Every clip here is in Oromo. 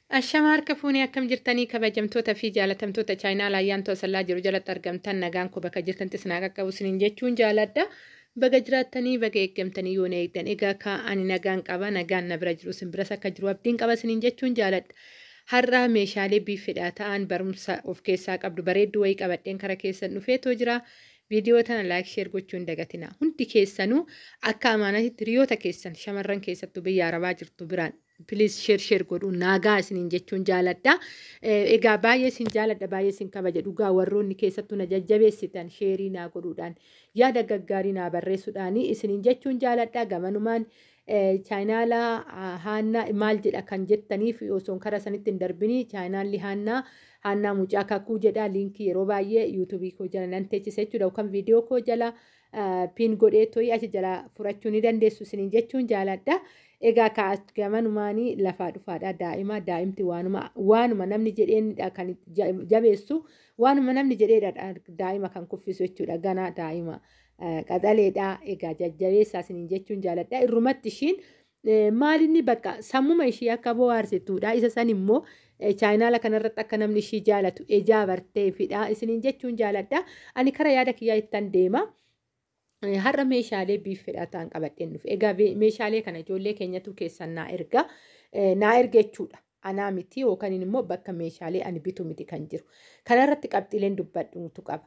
Ashama harka fuunee akkam jirtanii kabajamtoota fi jaalatamtoota chaayinaa Ayyaantuu Asallaa jiru jalatti argamtan, nagaan koo bakka jirtantti isin haa qaqqabu isiniin jechuun jaaladha. Baga jiraattanii, baga eeggamtanii yoo na eegdan. Egaa kaa ani nagaan qaba, nagaan na bira jiru isin biras akka jiru abdiin qaba isiniin jechuun jaaladha. Har'a meeshaalee biiffedhaa ta'an barumsa of keessaa qabdu bareedduu wayii qabadheen kara keessan dhufeetoo jira. Viidiyoo tana like, share gochuu hin dagatina. Hundi keessanuu akka amaanatitti hiriyoota keessan shamarran keessattuu biyya Arabaa jirtu biraan please share share godhuu naagaa isiniin jechuun jaaladha. Egaa baay'ee isin jaaladha, baay'ee isin kabaja. Dhugaa warroonni keessattuu na jajjabeessitan share naa godhuudhaan, yaada gaggaarii naa barreessuudhaan isiniin jechuun jaaladha. Gamanumaan chaayinaala Haannaa maal jedha kan jettaniif, osoo karaa sanitti hin darbini, chaayinaalli Haannaa Haannaa Mucaa Kakuu jedha. Liinkii yeroo baay'ee yuutuubii koo jala nan teechisa jechuudha, yookaan viidiyoo koo jala pin godhee to'ii achi jala furachuu ni dandeessu isiniin jechuun jaaladha. Egaa gamanumaanii lafaa dhufaadha. Daa'ima daa'imti waanuma namni jedheenidha kan jabeessu, waanuma namni jedheedha daa'ima kan kuffisu jechuudha. Ganaa daa'ima qaxaleedha. Egaa jajjabeessaa isiniin jechuun jaaladha. Irrumatti ishiin maalinni bakka sammuma ishii akka bohaarsituudha. Isa san immoo chaayinaala kanarratti akka namni ishii jaalatu ijaa barteefidha isiniin jechuun jaaladha. Ani kara yaada kiyyaa ittan deema. Har'a meeshaalee biiffedhaa ta'an qabadheen dhufe. Egaa meeshaalee kana ijoollee keenyatu keessan naa erga. Naa erga jechuudha. Anaa miti, yookaan immoo bakka meeshaalee ani bitu miti kan jiru. Kanarratti qabxiileen dubbadhuutu qaba.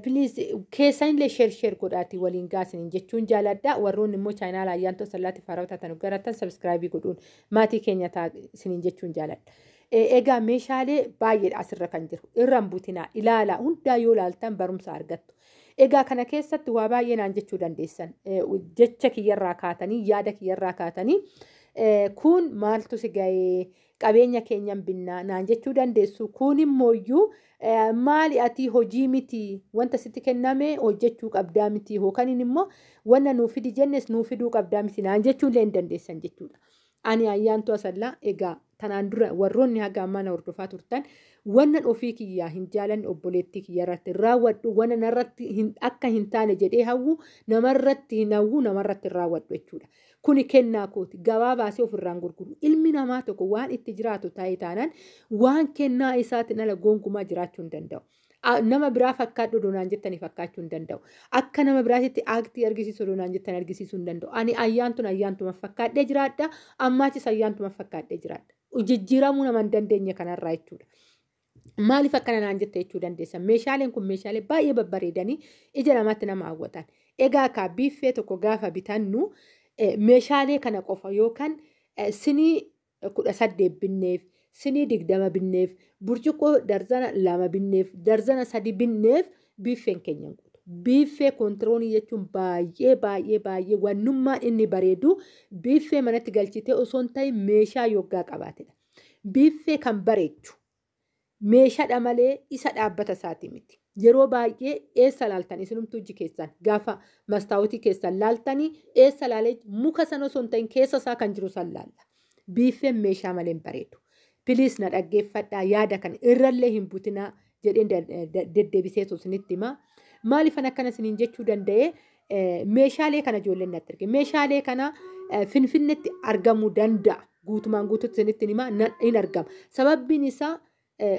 Please keessanillee share share godhaatii waliin gaasiniin jechuun jaaladha. Warroonni immoo chaayinaala Ayyaantoo Sallaatti faarawaa taatan garattan subscribe godhuun maatii keenya isiniin jechuun jaaladha. Egaa meeshaalee baay'eedha asirra kan jiru. Irra hin butinaa, ilaalaa. Hundaa yoo ilaaltan barumsa argattu. Egaa kana keessatti waa baay'ee naan jechuu dandeessan. Jecha kiyyarraa kaatanii, yaada kiyyarraa kaatanii, kun maaltu si ga'ee, qabeenya keenyan binnaa naan jechuu dandeessu. Kun immooyyuu maali, ati hojii miti, wanta sitti kenname hojjechuu qabdaa miti, yookaan immoo wanna nuu fidi jennes nuu fiduu qabdaa miti naan jechuullee hin dandeessan jechuudha. Ani Ayyaantuu Asallaa, egaa tanaan dura warroonni haga ammaa na hordofaa turtan, wannan ofii kiyyaa hin jaalanne obboleettii kiyya irratti raawwadhu, wanna narratti akka hin taane jedhee hawwu namarratti hin hawwu, namarratti hin raawwadhu jechuudha. Kuni kennaa kooti. Gabaa baasee ofirraan gurguru. Ilmi namaa tokko waan itti jiraatu ta'ee taanaan waan kennaa isaatiin ala gonkumaa jiraachuu hin danda'u. Nama biraa fakkaadhu donaan jettanii fakkaachuu hin danda'u. Akka nama biraatitti act argisiisu donaan jettan argisiisuu hin danda'u. Ani ayyaantun ayyaantuma fakkaadhee jiraadha. Ammaachis ayyaantuma fakkaadhee jiraadha. Jijjiiramuu nama hin dandeenye kanarraa jechuudha. Maaliif akkana naan jette jechuu dandeessan. Meeshaaleen kun meeshaalee baay'ee babbareedanii ija namaatti nama hawwatan. Egaa kaa biiffee tokko gaafa bitannu meeshaalee kana qofa yookaan sinii 18 binneef, sinii 20 binneef, burcuqqoo darzana 2 binneef, darzana 3 binneef biiffeen keenya hin guutu. Biiffee koontiroonii jechuun baay'ee baay'ee baay'ee wannummaan inni bareedu biiffee manatti galchitee osoo hin ta'in meeshaa yoggaa qabaatedha. Biiffee kan bareechu meeshaadha malee isa dhaabbata isaatii miti. Yeroo baay'ee eessa laaltan, isinumtuu iji keessan gaafa mastaawotii keessan laaltanii eessa laalee, muka sana osoo hin ta'in keessa isaa kan jiru san laalla. Biiffeen meeshaa malee hin bareedu. Please na dhaggeeffadhaa, yaada kana irrallee hin butinaa jedheen deddeebisee isinitti himaa. Maaliifan akkana isiniin jechuu danda'e? Meeshaalee kana ijoolleen natti erge. Meeshaalee kana Finfinnetti argamuu danda'a. Guutumaan guututti isinitti himaa, hin argama. Sababbiin isaa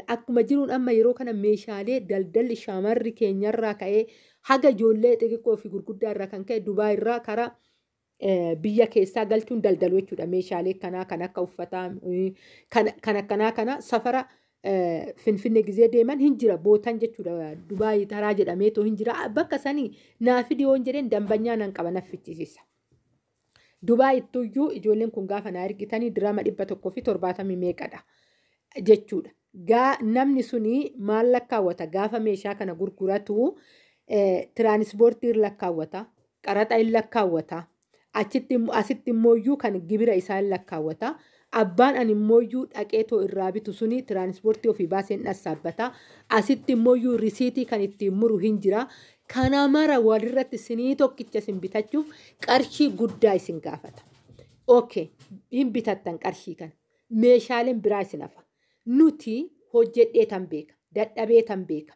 akkuma jiruun amma yeroo kana meeshaalee daldalli shamarri keenyarraa ka'ee haga ijoollee xixiqqoo fi gurguddaa irraa kan ka'e Dubaa irraa karaa biyya keessaa galchuun daldalu jechuudha. Meeshaalee kanaa kan akka uffataa kan akkanaa kana safara Finfinnee gizee deeman hin jira bootan jechuudha. Dubaayii taraa jedhameetoo hin jira. Bakka sanii naa fidi yoon jedheen dambanyaa nan qaba, naffichisiisa. Dubaay ittuyyuu ijoolleen kun gaafa naa ergitanii dirama 170 meeqadha jechuudha. Gaa namni suni maal lakkaawwata gaafa meeshaa kana gurguratu? Tiraanispoortii lakkaawwata, qaraxa hin lakkaawwata, achitti asitti immooyyuu kan gibira isaa hin lakkaawwata. Abbaan ani immooyyuu dhaqeetoo irraa bitu suni tiraanispoortii ofii baaseen dhassaabbata. Asitti immooyyuu risiitii kan ittiin muru hin jira. Kana mara walirratti sinii tokkicha isin bitachuuf qarshii guddaa isin gaafata. Okay, hin bitattan qarshii kana. Meeshaaleen biraa isin hafa. Nuti hojjedhee tan beeka, dadhabee tan beeka.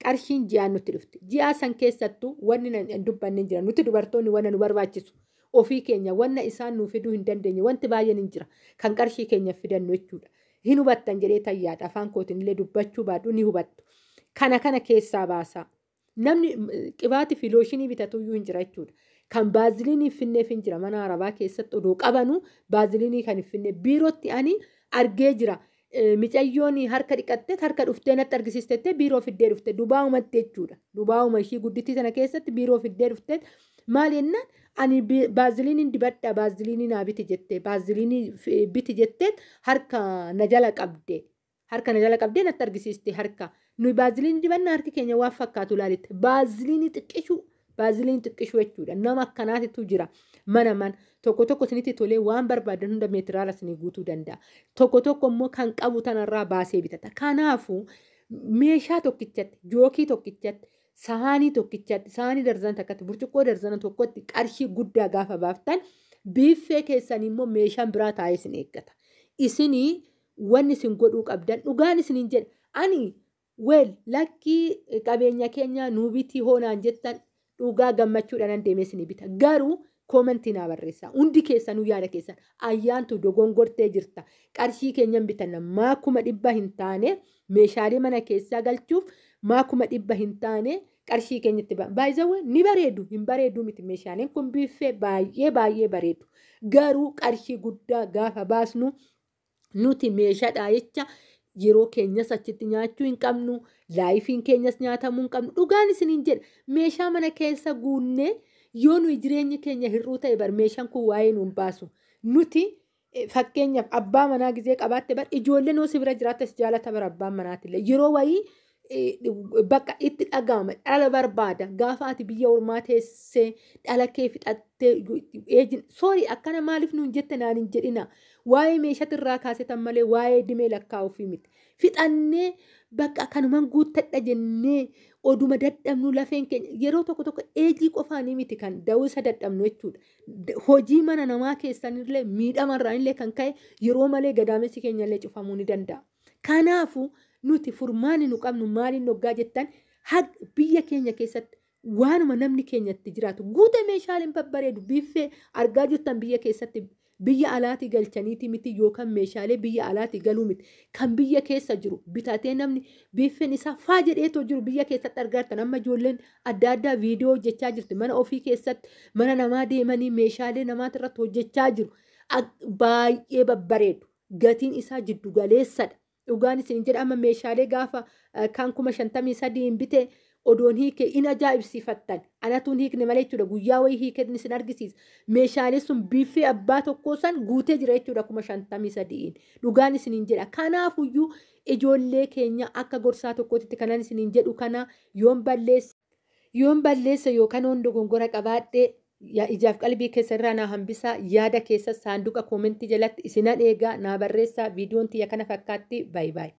Qarshiin ji'aan nutti dhufti. Ji'aa san keessattuu wanni hin dubbanne hin jira. Nuti dubartoonni wanna nu barbaachisu ofii keenya wanna isaan nuu fiduu hin dandeenye wanti baay'een hin jira. Kan qarshii keenya fidannu jechuudha. Hin hubattan jedhee tayyaadha. Afaan kootiin illee dubbachuu baadhu ni hubattu. Kana kana keessaa baasaa. Namni qibaatii fi looshinii bitatuyyuu hin jira jechuudha. Kan baaziliinii finneef hin jira mana arabaa keessatti odoo qabanu baaziliinii kan hin finne biirootti ani argee jira. Micayyoon harka dhiqattee harka dhuftee natti argisiistettee biiroo fiddee dhufte dubaa'umatti jechuudha. Dubaa'uma ishii guddittii sana keessatti biiroo fiddee dhuftee maal jennaan ani baaziliiniin dibadha, baaziliinii naa biti jettee, baaziliinii biti jettee harka na jala qabde. Harka na jala qabdee natti argisiiste harka. Nuyi baaziliinii dibanna harki keenya waan fakkaatu laalitti. Baaziliinii xiqqishuu, baaziliinii xiqqishuu jechuudha. Nama akkanaatitu jira. Mana mana tokko tokko isinitti tolee waan barbaadan hunda meetiraala isinii guutuu danda'a. Tokko tokko immoo kan qabu tanarraa baasee bitata. Kanaafuu meeshaa tokkichatti, jookii tokkichatti, sahaanii tokkichatti, sahaanii darzana takkatti, burcuqqoo darzana tokkotti qarshii guddaa gaafa baaftan biiffee keessan immoo meeshaan biraa taa'ee isin eeggata. Isinii wanni isin godhuu qabdan dhugaan isiniin jedha. Ani wel lakkii qabeenya keenya nuu bitii hoonaan jettan dhugaa gammachuudhaan nan deemee isinii bita. Garuu koomentii naa barreessaa. Hundi keessanuu yaada keessan ayyaantu dogongortee jirta. Qarshii keenyan bitanna maa 100,000 hin taane meeshaalee mana keessaa galchuuf maa 100,000 hin taane qarshii keenyatti baay'ee ni bareedu, hin bareedu miti meeshaaleen kun biiffee baay'ee baay'ee bareedu. Garuu qarshii guddaa gaafa baasnu nuti meeshaadhaa jecha yeroo keenyas achitti nyaachuu hin qabnu, laayifiin keenyas nyaatamuu hin qabnu. Dhugaan isiniin jedha, meeshaa mana keessa guunnee yoo nuyi jireenyi keenya hir'uu ta'e bar meeshaan kun waa'ee nuun baasu. Nuti fakkeenyaaf abbaa manaa gizee qabaatte bar ijoolleen yoo si bira jiraattes jaalata bar abbaan manaatillee yeroo wayii bakka itti dhaga'ama dhala barbaada. Gaafa ati biyya ormaa teessee dhala kee fixattee eejin soorii akkana maaliif nuun jette naan hin jedhina. Waa'ee meeshaatirraa kaasetan malee waa'ee dimee lakkaa'uufii miti. Fixannee bakka kanumaan guuttadha jennee oduma dadhabnu lafeen keenya yeroo tokko tokko eejii qofaanii miti kan dawisa dadhabnu jechuudha. Hojii mana namaa keessanillee miidhamarraanillee kan ka'e yeroo malee gadaamessi keenyallee cufamuu ni danda'a. Kanaafuu nuti furmaanni nu qabnu maaliin hoggaa jettan biyya keenya keessatti waanuma namni keenyatti jiraatu guute meeshaaleen babbareedu biiffee argaa jirtan biyya keessatti biyya alaatii galchaniiti miti yookaan meeshaalee biyya alaatii galuu miti kan biyya keessa jiru bitatee namni biiffeen isaa faa jedheetoo jiru biyya keessatti argaa jirtan. Amma ijoolleen adda addaa viidiyoo hojjechaa jirti mana ofii keessatti mana namaa deemanii meeshaalee namaati irratti hojjechaa jiru baay'ee babbareedu gatiin isaa jiddu galeessadha. Dhugaan isin jedha amma meeshaalee gaafa kan 53,000 hin bite odoon hiike in ajaa'ibsiifattan anatuun hiikne malee jechuudha guyyaa wayii hiike isin argisiisa meeshaalee sun biiffee abbaa tokkoo san guutee jira jechuudha 53,000 dhugaan isiniin jedha. Kanaafuyyuu ijoollee keenya akka gorsaa tokkootitti kanan isiniin jedhu kana yoon balleessa yookaan yoon dogongora qabaadhe ijaaf qalbii keessanirraa naa hambisaa yaada keessa saanduqa koomentii jalatti isinan eegaa naa barreessaa. Viidiyoon tiyya kana fakkaatti. Baay baay.